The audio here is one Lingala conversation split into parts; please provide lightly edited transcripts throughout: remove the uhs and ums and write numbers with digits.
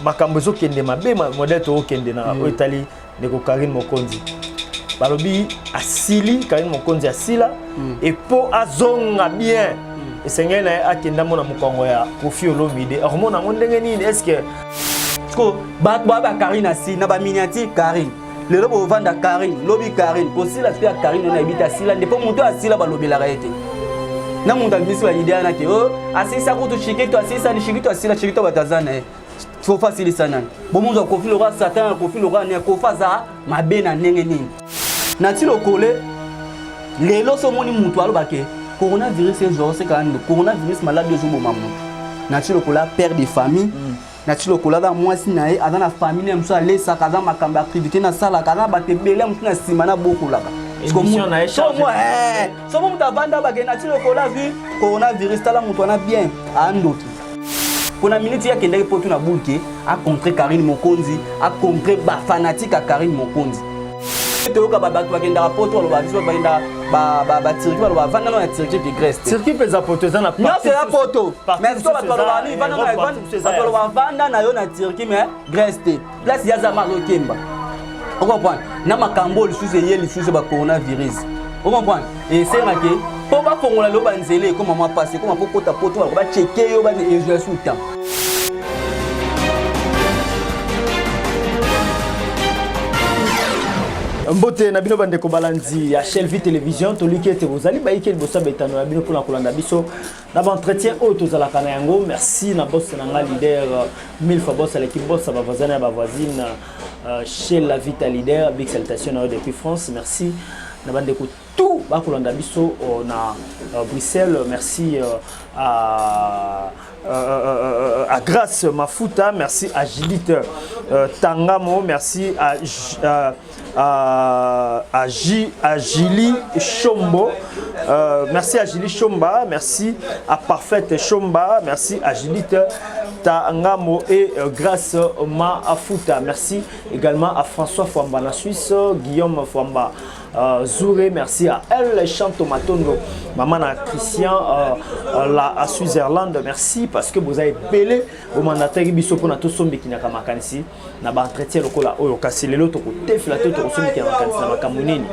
Makambo ezokende mabe, modèle tokokende na oyo etali ndeko Karine Mokonzi. Balobi asili, Karine Mokonzi asila, et po azonga bien, esengeli na ye akenda mona mokongo ya Koffi Olomide. Akomona yango ndenge nini? Est ce que Siko bato baya ba Karine asili na baminiature Karine, lelo bovanda Karine, lobi Karine kosila. Siko ya Karine oyo nayebi te, asila nde mpo moto asila balobelaka ye te. Na moto abimisi baidée wana ke o asilisa kutu Shikito, asilisa ni Shikito, asila Shikito, bato aza na ye. Kofi asilisa nani? Bomozwa Kofi lokola Satan, na Kofi lokola nani? Kofi aza mabe na ndenge nini? Na ti lokole lelo so omoni moto alobake coronavirus ezwa oseka ndo coronavirus maladi ezoboma moto. Na ti lokola père de famille, na ti lokola aza mwasi na ye, aza na famille na mosusu alesaka, aza makambo ya activité nasalaka, aza na bato ebele mosusu na nsima nabokolaka. Émission na ye charge. Somo moto avanda bakende na ti lokola azwi coronavirus, tala moto wana bien andoki. Mpona miniti ye akendaki poto na bulke acontrer Karine Mokonzi, acontrer bafanatique ya Karine Mokonzi. Toyoka bato bakendaka poto baloba, biso bato bakendaka baTurquie baloba vanda na Turquie ke Grèce te. Turquie mpe eza poto, eza na nyonso eza poto, mais so bato balobaka nini? Vanda na, bato baloba vanda na yo na Turquie, mais Grèce te. Place ya zama azokemba, ocomprendre na makambo oyo lisusu eye lisusu ba coronavirus, ocomprendre esengake mpo bafongola lelo banzela ekoma mwa pasi, ekoma mpo kota poto baloko bacheke yo ezwa su temps. Mbote na bino bandeko balandi ya Shelvi Télévision. Toliki ete bozali bayike liboso ya betano ya bino mpona kolanda biso na baentretien oyo tozalaka na yango. Merci na boss na nga leader, mille fois boss, aleki boss ya bavoisin ya bavoisine, chez la Vita leader. Big salutation na yo depuis France. Merci na bandeko tout bakolanda biso na Bruxelles. Merci à Grâce Mafuta, merci à Judith Tangamo, merci à Julie Chombo, merci à Julie Chomba, merci à Parfaite Chomba, merci à Judith Tangamo et Grâce Mafuta. Merci également à François Fouamba na Suisse, Guillaume Fouamba Zouré, merci à Elle Chanto Matondo, maman à Christian la à Switzerland, merci parce que vous avez belé au mandataire biso pona tosombikinaka makanisi na ba entretien lokola oyo. Kasi lelo tokotefela to tokosombikina makanisi na makambo nini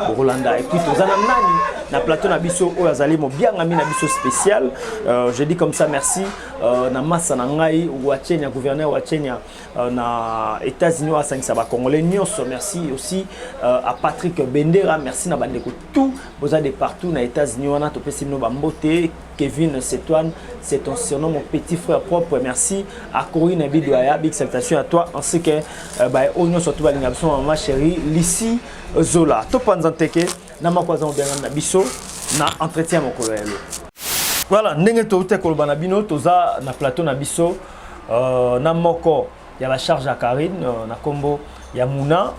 bokolanda. Et puis toza na nani na plateau na biso oyo azali mobiangami na biso spécial? Je dis comme ça merci na masa na ngai Wachenya, gouverneur Wachenya na États-Unis oyo asangisa bacongolais nyonso. Merci aussi à Patrick Bendera, merci na bandeko tout boza de partout na États-Unis wana, topesi bino bambote. Kevin Setoine, c'est ton surnom, mon petit frère propre. Merci à Corinne Bidoya, big salutation à toi, ainsi que bah, oyo surtout balinga biso, maman chérie Lissy Zola. Topanza nteke na mako aza mobenga na biso na entretien mokolo ya lelo. Voilà, ndenge touti koloba na bino, toza na plateau na biso na moko ya ba charge ya Karine na kombo ya Muna.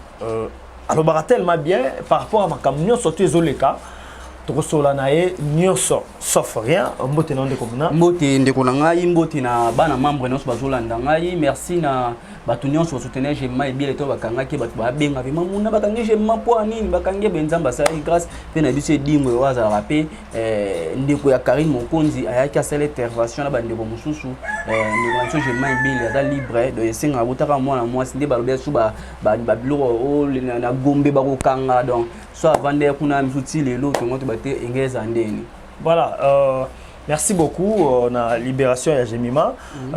Alobaka tellement bien par rapport à makambo nyonso to ezoleka, tokosola na ye nyonso sauf rien. Mbote na ndeko Muna. Mbote ndeko na ngai, mbote na bana membre nyonso bazolanda ngai. Merci na bato nyonso basoutenir Jemima Ebiele to bakangaki. Bato babenga vraiment Muna, bakangi Jemima mpo nini? Bakangi ye, Nzambe asalaki grâce mpe na biso edingo oyo azalaka mpe ndeko ya Karine Mokonzi ayaki asala intervention na bandeko mosusu. Ndeko na biso Jemima Ebele aza libre, donc esengaka botaka mwana mwasi nde balobi su babiloko na Gombe bakokanga, donc so avande kuna misu ti lelo tongo to bate enge eza ndeni. Voilà, merci beaucoup na libération ya Jemima.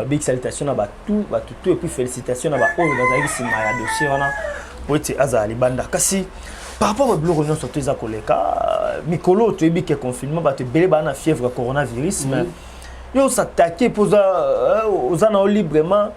Big salutation na batu batu tout et puis félicitations na ba oyo bazalaki nsima ya dossier wana po ete azala libanda. Kasi par rapport à biloko nyonso to eza koleka mikolo, toyebi ke confinement, bato ebele baa na fièvre coronavirus, mais yo osatake mpo oza na yo librement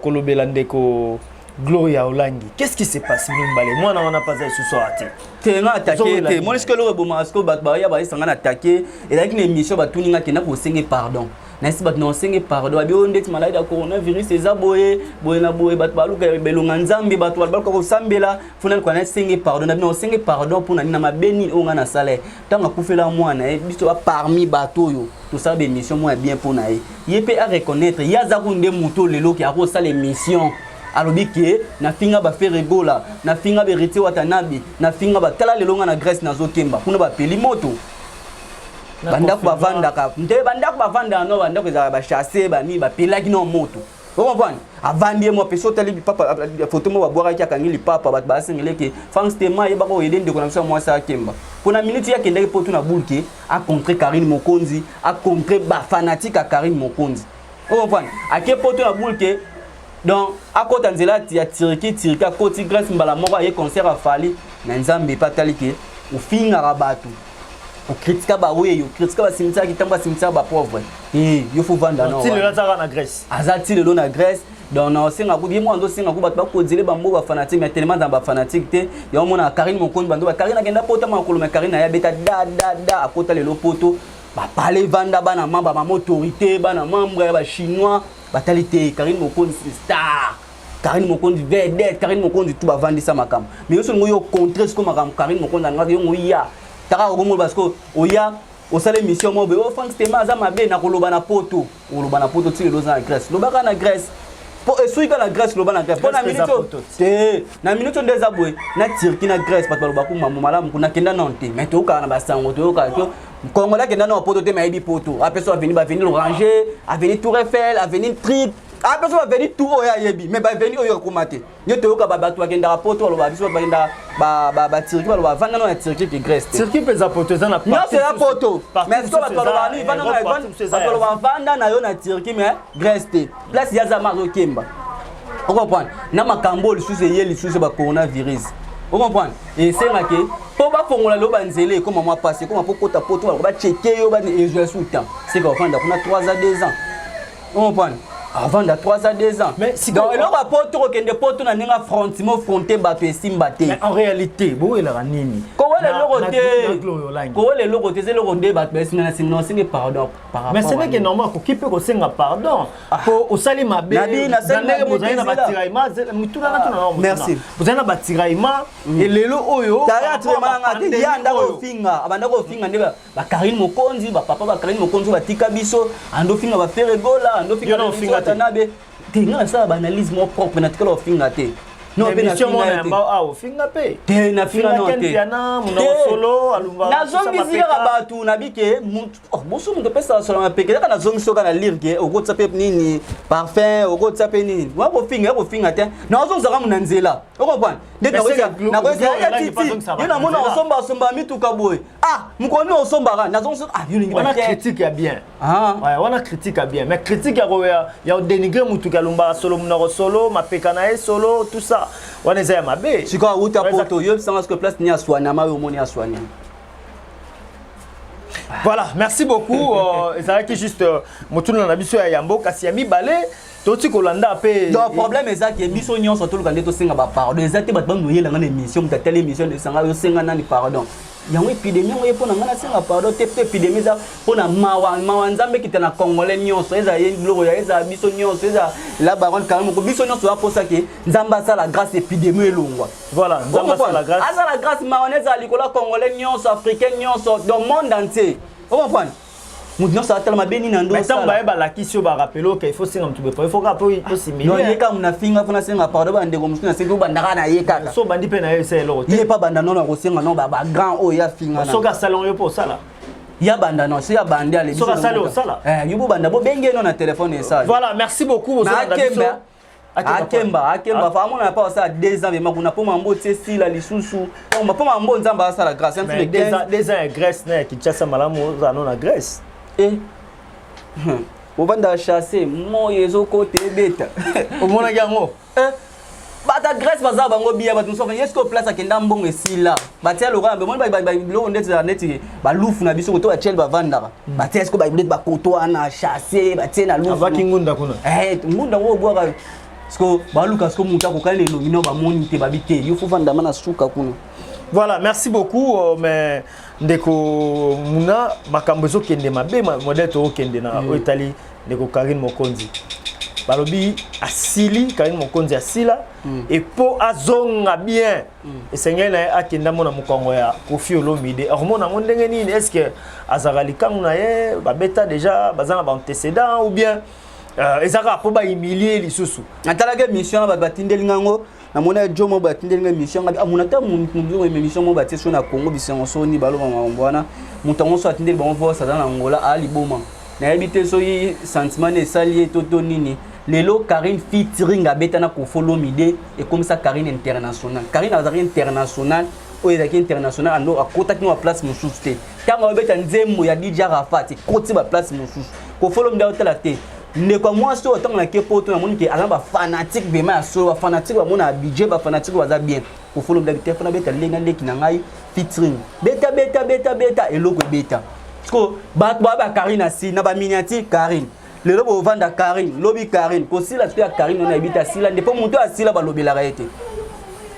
kolobela ndeko Gloria Olangi. Qu'est-ce qui se passe? Bino mibale, mwana wana mpe aza lisusu awa te. Te, nga atake te. Moni sikoyo eloko ebomaka sikoyo, bato baya bayesanga na atake. Ezalaki na émission, batuni nga kenda kosenge pardon, nayesi bato na osenge pardon, babi oyo ndeti maladi ya coronavirus eza boye boye na boye, bato baluka belonga Nzambe, bato baluka kosambela funa luka. Nasenge pardon na bino, osenge pardon mpona nini? Na mabe nini oyo nga nasala ye ntango akufela mwana ye? Biso ba parmi bato oyo tosala baémission moko ya bien mpo na ye, ye mpe areconnaître ye aza ku nde moto lelo ke akosala émission alobi ke nafinga baFerre Gola, nafinga baHéritier Watanabe, nafinga batala. Lelo nga na Grèce nazokemba kuna, bapeli moto bandako bavandaka nte, bandako bavandaka no, bandako ezalaka bachasse banini, bapelaki no moto. Ocomprendre? Avandi ye mwa pe so otali lipapa, photo moko babwakaki, akangi lipapa, bato basengele ke Frank Stema ayebaka oyede ndeko na biso ya mwasi akemba. Mpo na minute ye akendaki poto na boule ke acontre Karine Mokonzi, acontre ba fanatique ya Karine Mokonzi. Ocomprendre? Ake poto na boule ke donc akota nzela ya Turquie, Turquie akoti Grèce mbala moko, aye concert ya Fally. Na Nzambe epe atali ke ofingaka bato, okritika baweyi, okritika basimisaki ntango basimisaka bapauvre, e yo fo vanda. Ti lelo azaka na Grèce. Aza ti lelo na Grèce. Donc na osenga kutu ye moko azosenga ku bato bakozele bambo bafanatique, mais tellement aza bafanatique te. Yango mona Karine Mokonzi, bando bakarine akenda poto makolo, mais Karine aye abeta da da da, akota lelo poto, bapale vanda bana ma bamama autorité, bana membre ya bachinois batali te. Karine Mokonzi star, Karine Mokonzi vedette, Karine Mokonzi tu bavandisa makambo. Mais yo solingo yo contre siko makambo Karine Mokonzi alingaka yo ngo ya taka okomona, parce que oya osala émission moko boye, o Frank Stema aza mabe na koloba na poto, oloba na poto, ti lelo oza na Grèce, lobaka na Grèce po esuki kaka na Grèce, loba na Grèce mpo na minute oyo te, na minute oyo nde eza boye na Turquie, na Grèce, bato balobaka mambo malamu kuna. Kenda nano te, mais toyokaka na basango, toyokaka to Congolais akenda nano poto te, mais ayebi poto, apesa avenue, baavenue l'Oranger, avenue Tour Eiffel, avenue Trip, apesa baavenue tout oyo ayebi, mais baavenue oyo akoma te. Yo toyoka bato bakendaka poto, baloba biso bato bakendaka baturquie, baloba vanda nano na Turquie ke Grèce te. Turquie mpe eza poto, eza na nyonso eza poto, mais sikoyo bato balobaka nini? Vanda, bato baloba vanda na yo na Turquie, mais Grèce te, place ya zama azokemba. Ocomprendre? Na makambo oyo lisusu eye lisusu bacoronavirus, ocomprendre? Esengaki mpo bafongola lelo banzela, ekoma mwa pasi, ekoma mpo kota poto baloko bacheke yo, ezwa su temps, seka ofanda kuna 3 à 2 ans. Ocomprendre? Avanda 3 à 2 ans. Mais donc eloko ya poto, kokende poto na ndenge affrontement, fronte bato, esimba te. Mais en réalité bowelaka nini? Kowela eloko te, kowela eloko te, eza eloko nde bato baesinga na singa osinge pardon. Mais ce n'est que normal, koki mpe kosenga pardon po osali mabe na ndenge bozali na batiraillement. Mituna na tuna, merci. Bozali na batiraillement elelo oyo. Ye andaka ofinga, abandaka ofinga nde bakarine Mokonzi, bapapa bakarine Mokonzi batika biso, andofinga baFerre Gola, andofinga Tanabe te. Nga nasala baanalyse moko propre, natikala ofinga te. Ofinga mpe. Te, nafinga no te, nazongisi kaka bato nabike boso moto opesaka solo mapeke kaka, nazongisi kaka na lire ke okotisa mpe nini parfum, okotisa mpe nini, wa kofinga ya kofinga te, nazongisa kaka na nzela. Ocomprendre? Nde nakoyesa titi yo namona osomba osomba mituka boye, ah mokolo nini osombaka, nazongisa, ah yo lingi. Wana critique ya bien. Ah. Wana critique ya bien, mais critique ya kodénigrer mutu alumbaka solo, monoko solo, mapeka na ye solo, tout ça wana eza ya mabe. Sikoyo awuta poto, oyebisanga sikoyo place nini aswaniama oyo omoni aswaniama? Voilà, merci beaucoup. Ezalaki juste motuna na biso ya yambo, kasi ya mibale toti kolanda mpe. Donc problème eza ke biso nyonso toluka nde tosenga bapardon. Eza te bato banoyelanga na émission, moto atali émission esanga yosenga nani pardon. Yango épidémie yango ye mpo na ngai nasenga pardon te, mpe épidémie eza mpo na mawa, mawa Nzambe ekita na Congolais nyonso, eza ye biloko ya eza biso nyonso, eza la baronne Karine moko, biso nyonso aposa ke Nzambe asala grâce, épidémie elongwa. Voilà, Nzambe asala grâce. Asala grâce, mawa ezala likolo ya Congolais nyonso, africain nyonso, dans monde entier. Ocomprendre? Moto nyonso atala mabe nini ando. Ntango baye balakisi yo, barappeler oke il faut senga motu boye, il faut kaka po simili. Non, ye kaka nafinga, mpo nasenga pardon bandeko mosusu, nasengi obandaka na ye kaka. So bandi mpe na ye esa eloko te. Ye pa banda nono akosenga no bagrand oyo ya finga. Soki asala yo mpo osala. Ya banda no, so ya bandi ale. Soki asali osala. Yo bobanda, bobenge no na telefone esala. Voilà, merci beaucoup. Ozolanda biso. Akemba, akemba fa amona pa osala 2 ans vraiment kuna mpo mambo tie sila lisusu mpo mambo Nzambe asala grâce. 2 ans ya Grèce na ya Kinshasa, malamu ozala no na Grèce. E ovanda chasse, moi ezokota ebeta. Omonaki yango. Bato Grèce baza bango biya, bato mosusu ye sikoyo place akenda, mbongo esila, batia lokola omoni biloko ndeti neti balufu na biso koto batiele bavandaka, batia sikoyo neti bakoto wana chasse, batie na lufu. Ngunda kuna. Ngunda ngo obwaka siko, baluka siko moto akokani na elongi no, bamoni te, babi te, yo fo vandama na suka kuna. Voilà, merci beaucoup. Mais ndeko Muna, makambo ezokende mabe, modèle tokokende na oyo etali ndeko Karine Mokonzi, balobi asili, Karine Mokonzi asila epo azonga bien, esengeli na ye akenda mona mokongo ya Kofi Olomide. Akomona yango ndenge nini? Est ce que azalaka likangu na ye, babeta déjà, baza na baantécédent, ou bien eza kaka mpo bahumilie lisusu? Natalaki émission na bato batindeli ngango, namoni jo mo batindeli nga émission nga amona ta mutu émission mo batie so na Congo bisengo soni, baloba makambo wana, moto yango so atindeli bango voice, aza na Angola, aliboma, nayebi te soki sentiment na esali ye to to nini. Lelo Karine featuring abeta na Koffi Olomide ekomisa Karine international. Karine azalaki international, oyo ezalaki international, ando akotaki na place mosusu te. Ntango abeta nzembo ya DJ Arafat, ekoti ba place mosusu. Koffi Olomide aotala te. Ndeko ya mwasi oyo, ntango nake poto, namoni ke aza bafanatique vraiment ya solo, bafanatique bamona budget, bafanatique baza bien. Koffi Olomide abi te, fana beta na leki na ngai featuring, beta beta beta beta, eloko ebeta. Parce bato baa bakarine asi na baminiature Karine, lelo bovanda Karine, lobi Karine. Kosila sikoyo ya Karine wana, nayebi te asila nde, mpo moto asila balobelaka ye te.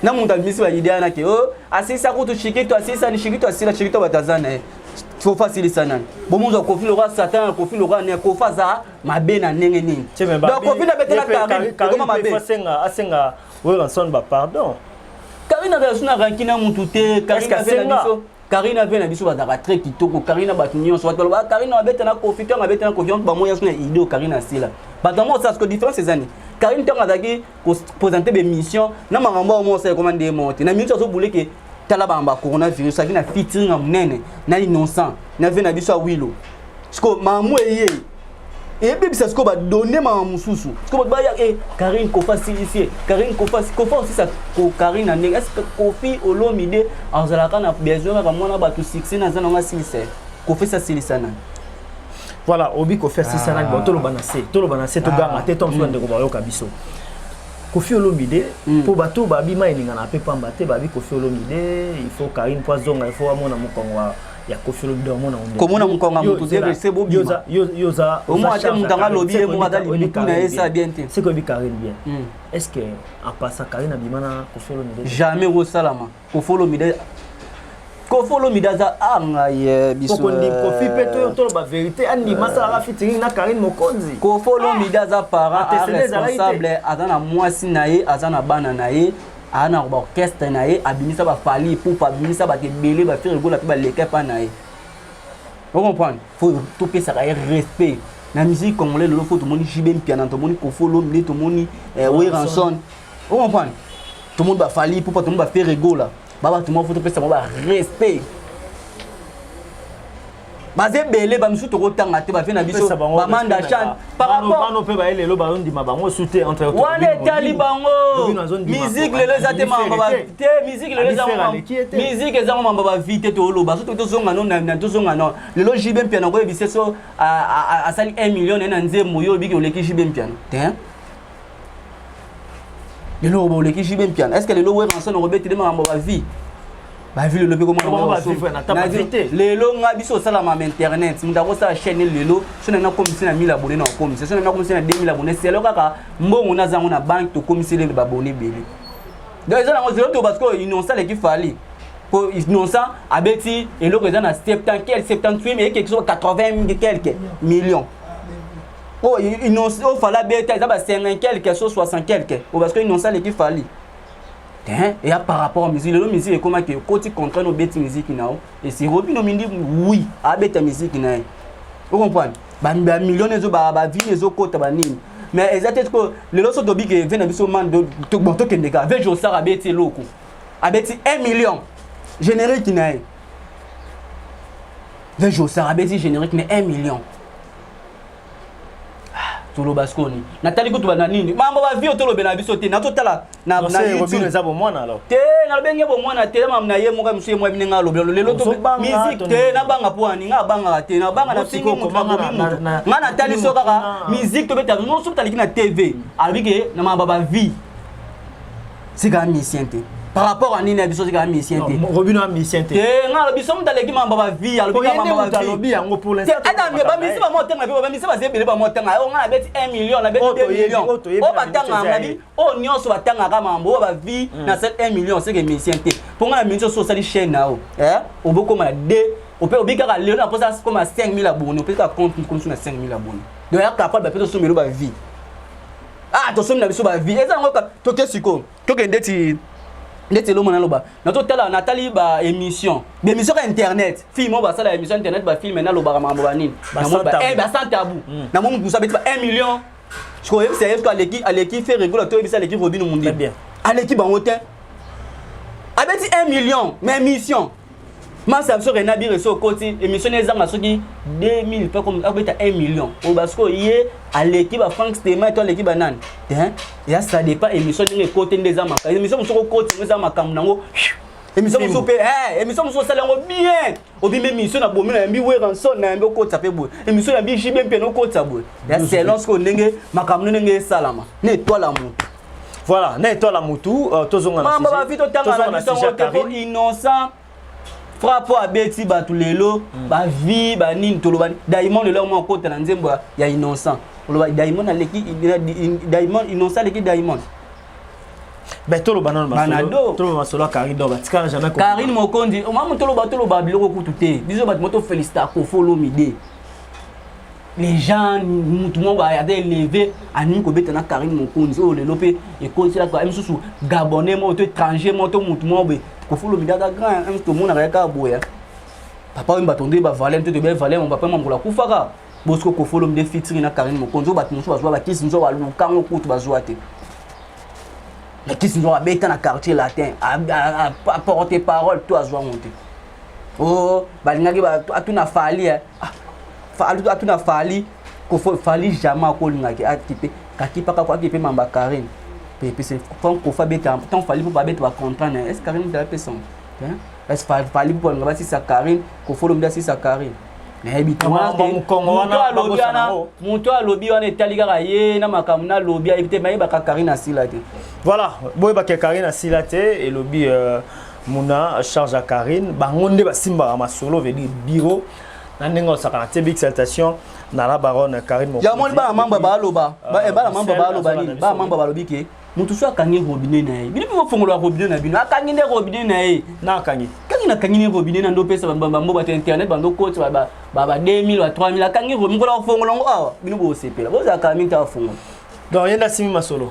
Na moto abimisi baidée wana ke o asilisa kutu Shikito, asilisa ni Shikito, asila Shikito, bato aza na ye. Kofi asilisa nani? Bomozwa Kofi lokwa Satan, Kofi lokwa ne Kofi aza mabe na ndenge nini? Donc Kofi na betela Karine ekoma mabe. Asenga Werrason ba pardon. Karine azala so na ranki na mutu te. Karine ave na biso, Karine ave na biso, bazalaka très kitoko. Karine na bato nyonso, bato baloba Karine abeta na Kofi, ntango abeta na Kofi, bango nyonso na idée Karine asila. Bato yango osala siko différence eza nini? Karine ntango azalaki koprésente bémission na makambo oyo mosala, ekoma nde moko te. Na minute azobule ke tala bango ba coronavirus, azalaki na featuring ya monene na Innocent na ve na biso ya Wilo. Siko makambo eye eyebebisa, sikoyo badone makambo mosusu. Sikoyo bato baya e Karine, Kofi asilisi ye Karine, Kofi, Kofi osisa Karine na ndenge. Est-ce Kofi Olomide azalaka na besoin kaka mwana bato succès naza nango asilisa ye? Kofi esi asilisa nani? Voilà, obi Kofi asilisa nani? Bon, toloba na se, toloba na se, toganga te to mosusu bandeko bayoka biso. Kofi Olomide, mpo bato babima elingana mpe pamba te, babi Kofi Olomide, il faut Karine mpo azonga, il faut amona mokongo ya Kofi Olomide, omona. Komona mokongo ya moto te, se bobima. Omona te, moto anga alobi ye moko aza limutu na ye, esa bien te. C'est que oyebi Karine bien. Est ce que en passant Karine abima na Kofi Olomide? Jamais kosalama. Kofi Olomide, Kofi Olomide aza anga ye biso. Kofi mpe, toloba vérité, andima asalaka featuring na Karine Mokonzi. Kofi Olomide aza parent responsable, aza na mwasi na ye, aza na bana na ye, aza na baorchestre na ye. Abimisa baFally Ipupa, abimisa bato ebele, baFerre Gola mpe baleka epa na ye. Ocomprendre? Faut topesaka ye respect na musique congolais. Lelo faut tomoni JB Mpiana, tomoni Kofi Olomide, tomoni Werrason, ocomprendre? Tomoni baFally Ipupa, tomoni baFerre Gola, babato moko faut topesa bango barespect. Baza ebele, bamisusu tokotanga te, bave na biso bamanda chante. Par rapport mpe baye lelo bazondima bango su te entre wana etali bango. Musique lelo eza te mambo te, musique lelo eza, musique eza mambo bavi te. Toloba so tozonga no, tozonga no. Lelo JB Mpiana koyebisa so asali 1 million na ye na nzembo, yo obiki oleki JB Mpiana te. Lelo oleki JB Mpiana? Est ce que lelo Werrason okobetele makambo bavi bavi lelo mpe? Komona lelo nga biso osalama ma internet, moto akosala chaîne lelo so na nakomisi na 1000 abonné, na okomisi so na nakomisi na 2000 abonné, selo kaka mbongo naza yango na banque, tokomisi lelo babone ebele. Donc eza nango zelo to, parce que Innocent aleki Fally, po Innocent abeti eloko eza na 70 quelque, 78, mais quelque chose 80 quelque millions. Oyo Innocent, oyo Fally abeta eza ba 50 quelque, so 60 quelque, parce que Innocent aleki Fally te. Eya par rapport à musique. Lelo musique ekomaki okoti contrat, no obeti musique na yo esi Robino Mindi, oui, abeta musique na ye, ocomprendre? Bamillion ezo, bavine ezokota banini, mais eza te. Lelo so tobiki ve na biso man, bon, tokende kaka ve Josar abeti eloko, abeti 1 million générique na ye. Ve Josar abeti générique na 1 million. Toloba sikoyo nini? Natali kutu na nini, mambo bavie tolobela biso te. Natotala na YouTube eza bomwana alors. Te, nalobenge bomwana te, mamu na ye moko mosu, ye moko ndenge alobela lelo musique te. Nabanga mpo ani? Nga abangaka te, nabanga nafingi motu, nabomi motu. Nga natali so kaka musique tobeta mosu taliki na TV, alobi ke na mambo bavie sika musicien te. Par rapport à nini ya biso sika musicien te? Robino ya musicien te. Te, nga alobi so moto aleki mambo bavie, alobi alobi yango pour l'instant. Bamisi bamotanga mpe, bamisi baza ebele bamotanga. Oyo nga nabeti 1 million, nabeti 2 million, oyo batangaka nabi, oyo nyonso batangaka mambo oyo bavie na sali 1 million, seke musicien te. Mpo nga na minute so osali chaîne na yo, obokoma na 2, ope obi kaka lelo na mposa koma 5000 abonné, ope kaka compte komisi na 5000 abonné, donc ya capable bape tosombelo bavie. Ah, tosombi na biso bavie, eza yango. Toke sikoyo, tokende ndeti ndeti eloko naloba. Natotala, natali ba émission, baémission ka internet, film oyo basala émission internet, bafilm nalobaka makambo banini, basans tabou. Namoni mutu mosu abeti ba 1 million. Sikoyo oyebisa ye soki aleki, aleki Ferre Gola to oyebisa aleki Robino Mundibu, aleki bango te. Abeti 1 million mais émission. Masa biso Rena Bire so okoti émission na ezanga soki 2000 pe comme akobeta 1 million. Oyo ba siko ye aleki ba Frank Stema to aleki ba nani. Hein? Ya ça dépend émission ndenge ekoti nde eza makambo. Émission mosusu okoti eza makambo nango. Émission mosusu pe eh émission mosusu osala yango bien. Obimi émission na bomi na yambi Werrason na yambi okotisa pe boye. Émission na yambi JB mpe okotisa boye. Ya selon siko ndenge makambo ndenge esalama. Na étoile ya moto. Voilà, na étoile ya motu euh, tozonga na sujet. Mamba ba vito tanga na biso ngo te po innocent. Frappe oyo abeti bato lelo mm. ba vie ba nini toloba Diamond lelo mwa kota na nzembo ya innocent. Oloba Diamond aleki Diamond innocent aleki Diamond. Ben toloba nano masolo toloba masolo ya Karine donc batikala jamais Karine Mokonzi omama toloba toloba biloko kutu te biso bato moto félicita Koffi Olomide les gens mutu moko aza élevé aningi kobeta na Karine Mokonzi oyo lelo mpe ekotiselaka ye mosusu gabonais moko to étranger moko to mutu moko boye Koffi Olomide aza grand ye tomonaka ye kaka boye papa oyo bato nde bavalem to tobe valem papa mambola akufaka bosiko Koffi Olomide featuring na Karine Mokonzi oyo bato mosusu bazwa bakisi nzo baluka yango kutu bazwa te mais kisi nzo abeta na quartier latin aporte parole to azwa yango te oh balingaki atuna Fally eh. ah, atuna Fally kofo Fally jamais akolingaki akipe kakipaka ko akipe mamba Karine pepese frank Koffi abeta tant Fally mpo babeta bacontrat na est ce Karine mpe apesa est ce Fally mpo balinga basisa Karine Koffi Olomide asisa Karine nayebi te moto alobi wana etali kaka ye na makambo nalobi ayebi te mayebaka Karine asila te voilà boyebaka Karine asila te elobi euh, muna charge ya Karine bango nde basimbaka masolo veut dire bureau na ndenge osaka na tie big salutation na la baronne Karine Mokonzi ya moni bana mamba baloba ba bana mamba baloba nini bana mamba balobi ke moto so akangi robinet na ye bino mpe bofongola robinet na bino akangi nde robinet na ye na akangi kangi nakangi nde robinet na ndo opesa bambo bato internet bando koti ba 2000 ba 3000 akangi robinet mokolo afongola yango awa bino bosepela bozalaka mingi ta afongola donc ye nde asimi masolo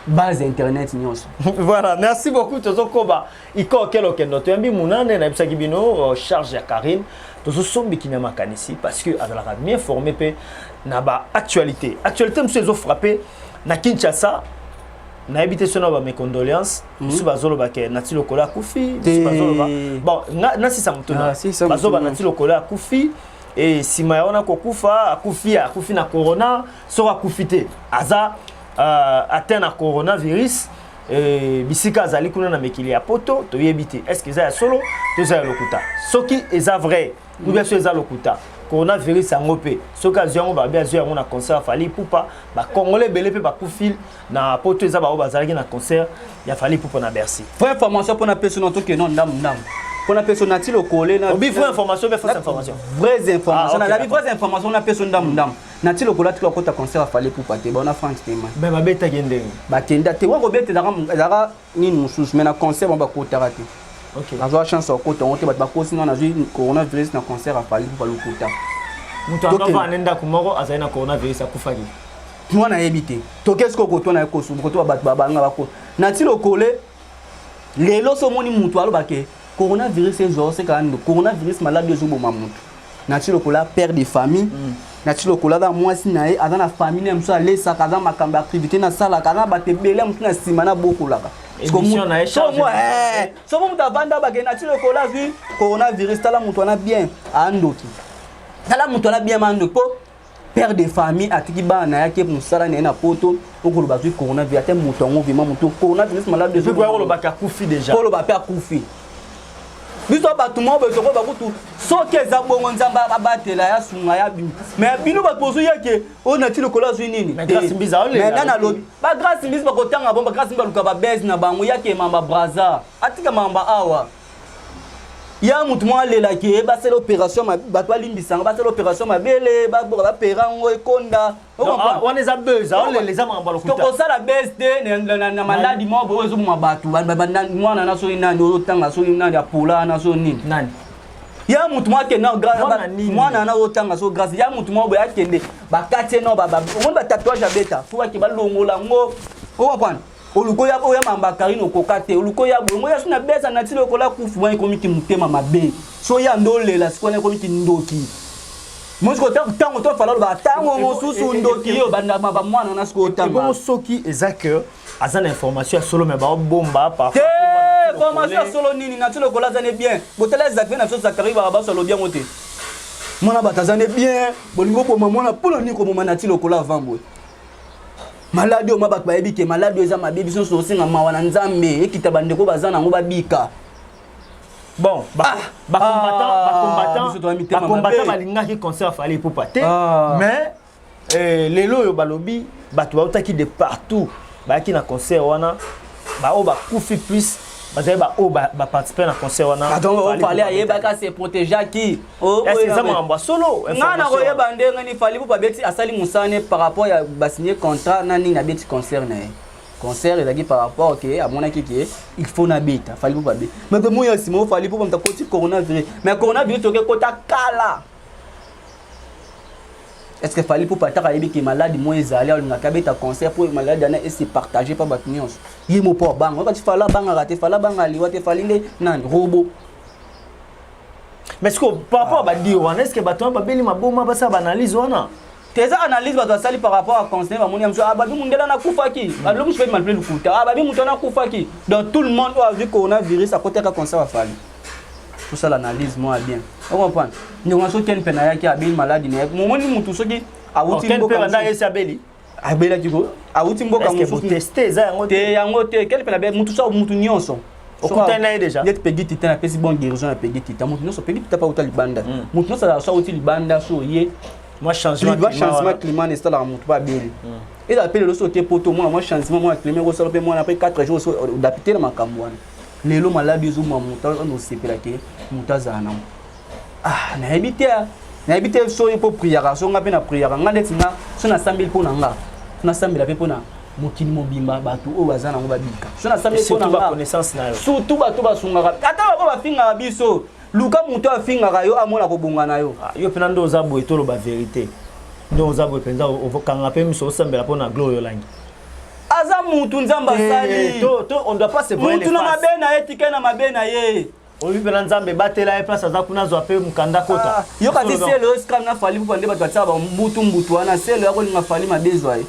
base internet nyonso. Voilà, merci beaucoup. Tozokoba iko okelo kendo toyambi munane nayebisaki bino charge ya Karine tozosombiki na makanisi parce que azalaka bien formé mpe na ba actualité actualité mosusu ezofrappe na Kinshasa. Nayebi te soki na ba mes condoléances mosusu bazoloba ke Nati Lokolo akufi, mosusu bazoloba bon nasisa motuna bazoloba Nati Lokolo akufi e nsima ya wana kokufa akufi akufi na corona. Soki akufi te aza atteint na coronavirus e, bisika azali kuna na mikili ya poto toyebi te est ce que eza ya solo to eza ya lokuta. Soki eza vrai ou bien soki eza lokuta, coronavirus yango mpe soki azwi yango babi azwi yango na concert ya Fally Ipupa, bacongolais ebele mpe bakufi na poto eza bango bazalaki na concert ya Fally Ipupa na Bercy. Vraie information mpona peso na tokende ndambu ndambu mpona peso Nati Lokole na obi vraie information mpe fausse information. Vraies informations. Ah, okay, na vraies informations na peso ndambu ndambu. Nati Lokole atika kota concert ya Fally Ipupa te, baona Frank Tema. Me babetaki ndenge bakenda te wana kobeta ezalaka nini mosusu, mais na concert bango bakotaka te. Nazwa chance ya kokota yango te, bato bakosi nga nazwi coronavirus na concert ya Fally Ipupa, lokuta. Moto andova ndako moko azali na coronavirus akufaki. Mwana ayebi te toke sikoyo koto na ye kosu koto bato babanga bako Nati Lokole lelo so omoni moto alobake coronavirus ezwa oseka ndo coronavirus maladi ezoboma moto. Nati Lokola père de famille, Nati Lokola aza mwasi na ye, aza na famille na ye mosusu alesaka, aza makambo ya activité nasalaka, aza bato ebele mosusu na nsima nabokolaka. Somo moto avanda bakende Nati Lokola azwi coronavirus, tala moto wana bien andoki, tala moto wana bien mandoki mpo père de famille atiki bana na ye ake mosala na ye na poto, okoloba azwi coronavirus ate moto yango vraiment moto coronavirus malade. Kolobaki akufi déjà. Koloba mpe akufi biso bato moko boye tokoyeba kutu soki eza bongo Nzambe abatela ya sunga ya bino, mais bino bato bozoyake oyo Nati Lokolo azwi nini nani alobi bagrâce Mbisi bakotanga bongo bagrâce baluka babese na bango yake mamba braza atika mamba awa ya motu moko alelaki ye basala opération bato balimbisanga basala opération mabele baboka bapera yango ekonda. Wana eza buzz, aolela eza makambo ya lokuta. Tokosala buzz te na maladi moko boye ezoboma bato mwana na soki nani ozotanga soki nani apola na soki nini. Nani? Ya motu moko akende mwana na ozotanga so grâce ya motu moko boye akende bakati ye no omoni batatouage abeta fo bake balongola yango ocomprendre oluka oya oya mamba Karine okoka te oluka oya boye ngoya so na besa Nati Lokola kufu wana ekomiki motema mabe so ya ndo olela sikoyo wana ekomiki ndoki mosiko ntango tofala oloba ntango mosusu ndoki yo bandama bamwana na sikoyo otanga. Soki eza que aza na information ya solo me baobomba. Te. Information ya solo nini? Nati Lokola aza ne bien. Botala Zakari na biso, Zakari Barabaso alobi yango te. Mwana bato aza ne bien, bolingi boboma mwana mpona nini? Koboma Nati Lokola avant boye, maladi oyo ma bato bayebi ke maladi oyo eza mabe. Biso nyonso tosenga mawa na Nzambe ekita, bandeko baza nango babika. Bon, bacombattant balingaki concert Fally Ipupa te, mais lelo oyo balobi bato bautaki de partout, bayaki na concert wana. Baoyo bakufi plus bazali baoyo baparticipe na concert wana. Fally ayebaka, se protégeaki. Eza makambo ya solo? Nga na koyeba ndenge ni Fally Ipupa abeti, asali mosala par rapport ya basigné contrat na nini, abeti concert na ye. Concert ezalaki par rapport ke amonaki ke il faut nabeta. Fally Ipupa abeti, mais mpe moya nsima o Fally Ipupa moto akoti coronavirus. Mais coronavirus toke kota kala. Est ce que Fally Ipupa ataka ayebi ke maladi mo ezali, alingaki abeta concert mpo maladi wana ese partage mpa bato nyonso? Ye mo mpo abanga okati. Fally abangaka te, Fally abangaka liwa te. Fally nde nani? Robot? Mais ce que par rapport à badire wana, est ce que bato wana babeli maboma, basala baanalyse wana? Te, eza analyse bato basali par rapport à conseil. Bamoni ya mosu, ah, babi mundele nakufaki, balobi mosu mpe malgré lukuta, ah, babi moto nakufaki. Donc tout le monde oyo azwi coronavirus akotaka concert. Afali tosala analyse moko ya bien, ocomprendre ndeko na. Soki ken mpe nayaki abeli maladi na ye, momoni mutu soki awuti mboka yesi abeli. Abelaki ko awuti mboka mosusu. Teste eza yango? Te, yango te. Ken mpe na mutu so mutu nyonso. Okutani na ye déjà? Neti Pegi Titan, apesi bon guérison ya Pegi Titan. Mutu nyonso, Pegi Titan mpe auta libanda, mutu nyonso azala so auti libanda, so ye mwa changement. Changement climat na esalaka motu mpe abeli. Ezala mpe lelo so oke poto, omona mwa changement mwa climat ekosala mpe mwana mpe 4 jours so odapte na makambo wana. Lelo maladi ezomwa moto ana osepela ke moto azala nango. Ah, nayebi te, nayebi te. So ye mpo priaka, so nga mpe na priaka nga ndeti nga so nasambeli mpo na nga, so nasambela mpe mpo na mokili mobimba, bato oyo baza nango babika. So nasambeli mpo na nga, surtout bato basungaka, ata bako bafingaka biso. Luka moto afingaka yo, amona kobonga na yo. Yo mpena nde oza boye, toloba vérité, nde oza boye mpenza, okanga mpe miso, osambela mpo na Gloire Olangi. Aza mutu Nzambe asali. On doit pas se Mutu na mabe na ye, tika na mabe na ye. Oyebi mpena Nzambe batela ye, place aza kuna, azwa mpe mokanda kota. Yoka ti selo oyo scram na Fally Ipupa nde bato batiaka bambutu mbutu wana. Selo ya kolinga Fally mabe ezwa ye,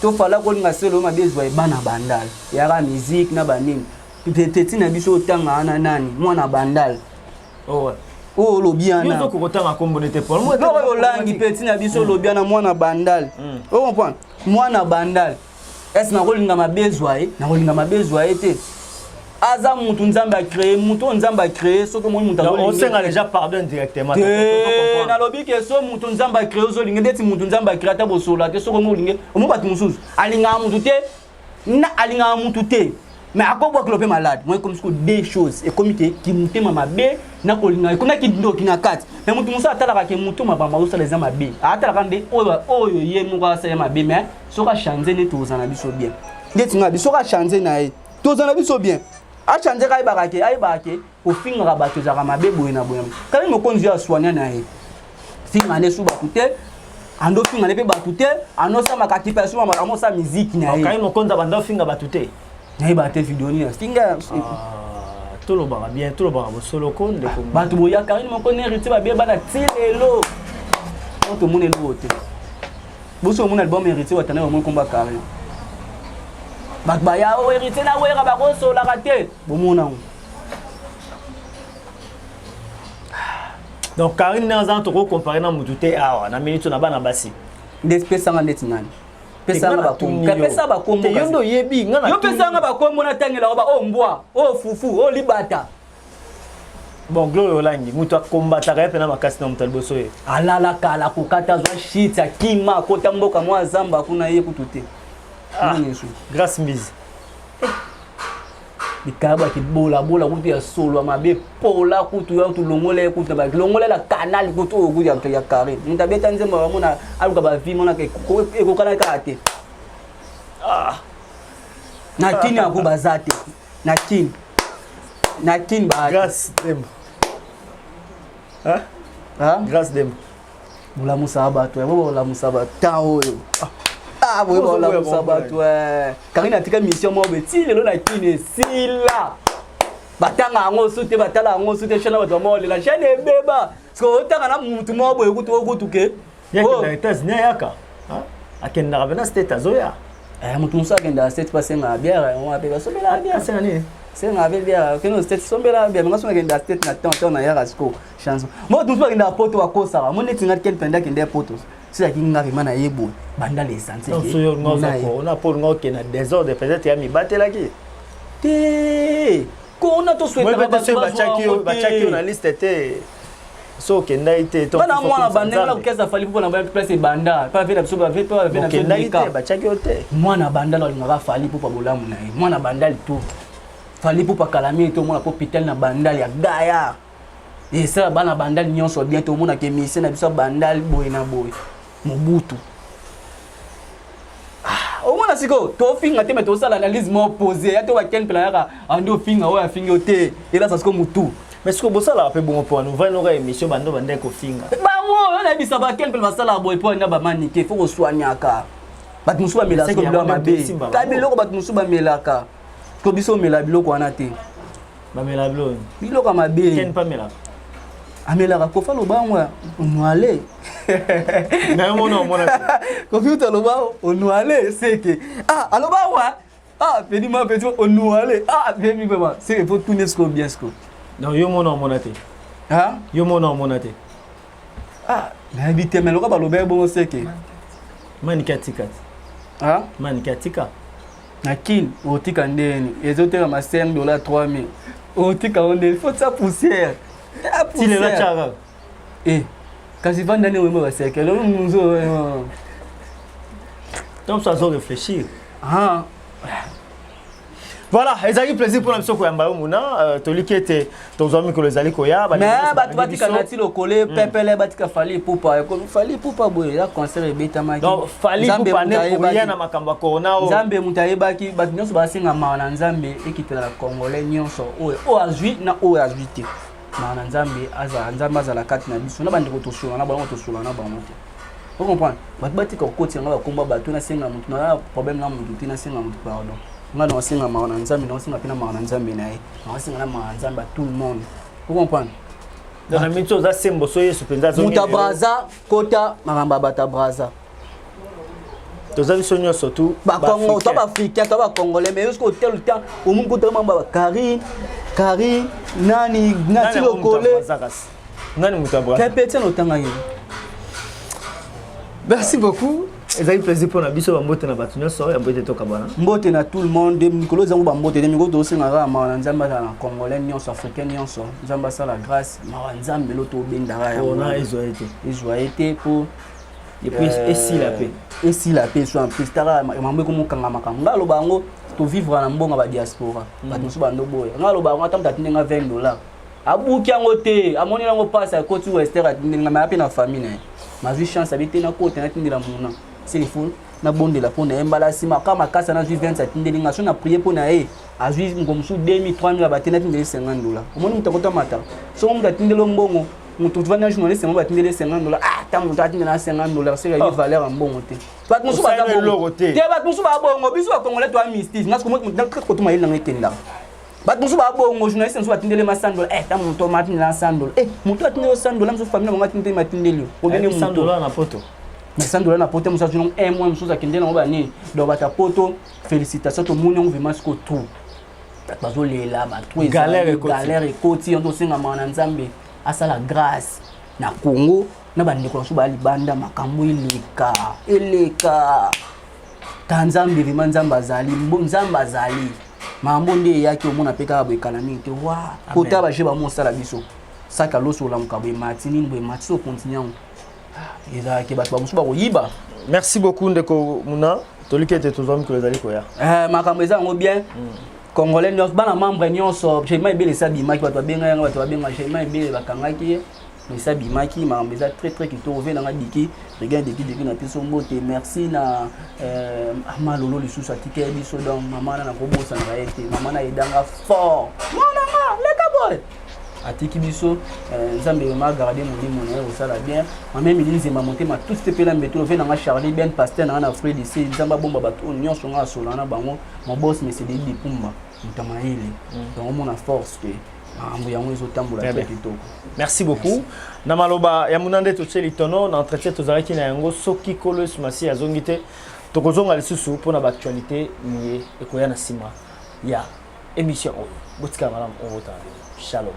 to Fally akolinga selo oyo mabe ezwa ye. Bana Bandal yaka musique na banini teti na biso, otanga wana nani? Mwana Bandal oyo olobi wana. Kotanga kombo nete. Oyo olangi peti na biso, olobi wana mwana Bandal, ocomprendre? Mwana Bandal, ese nakolinga mabe ezwa ye? Nakolinga mabe ezwa ye te. Aza mutu Nzambe acréé, mutu oyo Nzambe acréé. Soki omoni mutu Osenga déjà pardon directement. Te, nalobi ke so mutu Nzambe acréé, ozolinga ndeti mutu Nzambe acréé, ata bosola te. Soki omi olinge, omo bato mosusu alingaka mutu te na alingaka mutu te, mais akobwakela mpe malade. Moi ekomi siko deux choses, ekomi ke kimotema mabe na kolinga, ekomi na kindoki na kati. Mais motu mosusu atalaka ke motu mabamba azosala eza mabe, atalaka nde oyo oyo ye moko asala mabe. Mais soki achange nde tozala na biso bien. Ndeti nga bi, soki achange na ye, tozala na biso bien. Achange ka, ayebaka ke, ayebaka ke kofingaka bato ezalaka mabe boye na boye. Kali mokonzi oyo aswania na ye, finga nde su bato te, ando finga nde mpe bato te, anosamaka kipa su amosala miziki na ye. Kai mokonzi abanda ofinga bato te? Nayebaka te video nini afinga. Tolobaka bien, tolobaka bosolo ko, ndeko. Bato boyaka nini moko héritier babebana ti lelo o tomona eloko te. Boso omona album Héritier Watana, bamoni komba Karine, bato baya o Héritier na Wera bakosolaka te, bomona yango. Donc Karine nde aza, tokocompare na mutu te awa na minute na bana basi. Nde pesanga ndeti nani? Pesanga bakombo, pesa bakombo. Yo nde oyebi nga. Yo pesanga bakombo, natangela ba oyo mbwa, oyo fufu, oyo libata. Bon, Gloire Olangi, moto akombataka ye mpena makasi na moto ya liboso ye. Alala kala, kokata, azwa shit, akima, akota mboka mwa zamba kuna, ye kutu te. Grâce Mbizi? Likaya bakibolabola kutu ya solo ya mabe pola kutu ya tulongola ye kutu longola canal kutu oyo kutu ya carré. Moto abeta nzembo bamona, aluka bavi monaka ekokana kaka te. Na kini yango baza te, na kini, na kini. Grâce Dembo? Grâce Dembo? Bolamusaka bato yango, bolamusa bato temps oyo. Ah, boye bolamusa bato. Karine atika mission moko boye ti lelo na kini esila, batanga yango su te, batala yango su te. Chaîne bato bamaolela, chaîne ebeba parce que otanga na mutu moko boye kutu okutu ke. Yakendaka États-Unis, ayaka, akendaka mpena state, azoya. Motu mosusu akendaka state mpo asengaka bière, yango mpe basombelaka bière. Asenga nini? Senga be bière, keno state sombela bière, nga songa kenda state na temps temps na yaka siko chance. Mo tout ba kenda poto bakosaka. Mo neti nga ken penda kenda poto. Sila ki nga vraiment na yebo banda l'essentiel. Non so yo nga oza corona po nga okenda désordre peut-être ya mibatelaki. Te. Corona to souhaitaka bato batiaki yo na liste te. So okendaki te. Bana mwana banda nga kokesa Fally mpo na ba place ebanda. Pa ve na biso ba ve pa ve na biso. Okendaki te, batiaki yo te. Mwana banda lo alingaka Fally mpo pa bolamu na ye. Mwana banda tout. Fally mpo pa kalami to mona po pitel na bandal ya gaya. Esala bana bandal nyonso bien to mona ke mission na biso bandal boye na boye. Mobutu. Omona sikoyo tofinga te me tosala analyse moko posé ya to baken mpela yaka andi ofinga oyo afingi yo te elasa sikoyo motu. Mais sikoyo bosalaka mpe bongo mpo wana ovandi noka émission bando bande kofinga bango oyo nayebisa baken mpela basalaka boye mpo wana bamanike fo koswanyaka bato mosusu bamelaka sikoyo biloko mabe ka biloko bato mosusu bamelaka ko biso omela biloko wana te. Bamela biloko biloko ya mabe. Ken mpe amelaka. Amelaka Kofi aloba yango onuale. Na yo mona omona te. Kofi uta aloba onuale seke. Ah aloba wa ah pedi ma pedi onuale ah pedi vraiment seke faut tourner siko bien siko. Donc yo mona omona te. Ah yo mona omona te. Ah nayebi te mais loka baloba bongo seke. Manike atika te. Ah Manike atika. Na kin otika ndeni ezotekama 5 dollars 3000 otika ngo ndeni faut tia poussière. Ti lelo atyaka kaka. Eh, kasi vanda nde oyemba basekele muzo. Donc ça azo réfléchir. Ah. Voilà, ezalaki plaisir mpona biso koyamba yo muna toliki ete tozwa mikolo ezali koya. Mais bato batika nati lokole pepele batika Fally Ipupa ekomi Fally Ipupa boye eza concert ebetamaki. Donc Fally Ipupa ne koya na makambo ya corona oyo. Nzambe moto ayebaki bato nyonso basenga mawa na Nzambe ekitela na Congolais nyonso oyo oyo azwi na oyo azwi te. Mawa na Nzambe azala, Nzambe azala kati na biso na bandeko tosola na bango tosola na bango te. Vous comprenez? Bato batika kokotisa nga bakomba bato nasenga moto na problème na moto te nasenga moto pardon. Nga na osenga mawa na Nzambe na osenga mpe na mawa na Nzambe na ye. Na osenga na mawa na Nzambe à tout le monde. Vous comprenez? Donc na miniti oza sembo so Yesu mpenza azongi. Moto ya Braza kota makambo ya bato ya Braza. Toza biso nyonso tu Bakongo, to baafricain to bacongolais mais jusqu'au tel temps omoni kota mambo ya Karine, Karine nani nati lokole. Nani moto ya Braza? Pepe tia notanga ye. Merci beaucoup. Ezali plaisir mpona biso bambote na bato nyonso ya mbote tokabwana. Mbote na tout le monde mikolo ezango bambote te mikolo tosenga kaka mawa na Nzambe azala na congolais nyonso africain nyonso Nzambe asala grâce mawa Nzambe lo tobendaka yango. Ona ezwa ye te. Ezwa ye te po et puis esila pe. Esila pe so en plus tara mambo ekomokanga makambo. Nga aloba yango tovivre na mbongo ba diaspora. Bato mosusu bando boya. Nga aloba yango ata moto atindi nga $20. Abuki yango te, amoni yango pasi akoti Wester atindeli nga mais ape na famille na ye. Mazwi chance abi te nakota natindela muna. C'est il faut nabondela mpo na ye mbala nsima kaka makasi nazwi 20 atindeli nga so na prier mpo na ye azwi moko mosusu 2000 3000 abate natindeli $50. Omoni moto akotamata soko moto atindeli mbongo moto vanda journaliste yango batindeli $50 ah ta moto atindela $50 seke ayebi valeur ya mbongo te. Bato mosusu baza bongo te, bato mosusu baza bongo biso bacongolais toya mystique nga siko kotuma ye nanga ekendaka. Bato mosusu babongo journaliste mosusu batindeli ma $100 eh ta moto matindela $100 eh moto atindeli $100 mosusu famille na bango atindeli matindeli yo obenge moto $100 na poto mais $100 na poto mosusu azwi un mois mosusu akendeli yango banini donc bato ya poto félicitation tomoni yango vraiment siko tout bato bazolela bato galère ekoti yango tosengamaka na Nzambe asala grâce na Congo na bandeko mosusu baya libanda makambo eleka eleka ta Nzambe vraiment Nzambe azali Nzambe azali makambo nde eyaki omona mpe kaka boye kala mingi te wa kota baje bamosala biso saka loso olamuka boye mati nini boye mati so continue yango ezalaki bato bamosusu bakoyiba. Merci beaucoup ndeko Muna, toliki ete tozwa mikolo ezali koya. Makambo eza yango bien. Congolais nyonso bana membre nyonso Jema Ebele esa bimaki bato babenga yango bato babenga Jema Ebele bakangaki ye esa bimaki makambo eza très très kitoko ve nanga diki regain diki diki na biso mbote merci na Malolo lisusu atikeli biso donc mama na nakobosanaka ye te mama na edanga fort mwana nga leka boy atiki biso Nzambe ma garde molimo na ye kosala bien mama Emili Nzemba motema tout te pela mbeto ve nanga Charlie Ben pasteur nanga na Fred ici Nzambe abomba bato oyo nyonso nga asola na bango mon boss monsieur Denis Dipumba moto ya mayele donc omona force te makambo yango ezotambola très kitoko. Merci beaucoup. Na maloba ya muna nde totie litono na entretien tozalaki na yango soki kolo Yesu Masiya azongi te tokozonga lisusu mpona baactualité miye ekoya na nsima ya émission oyo. Botikala malamu, obotana. Shalom.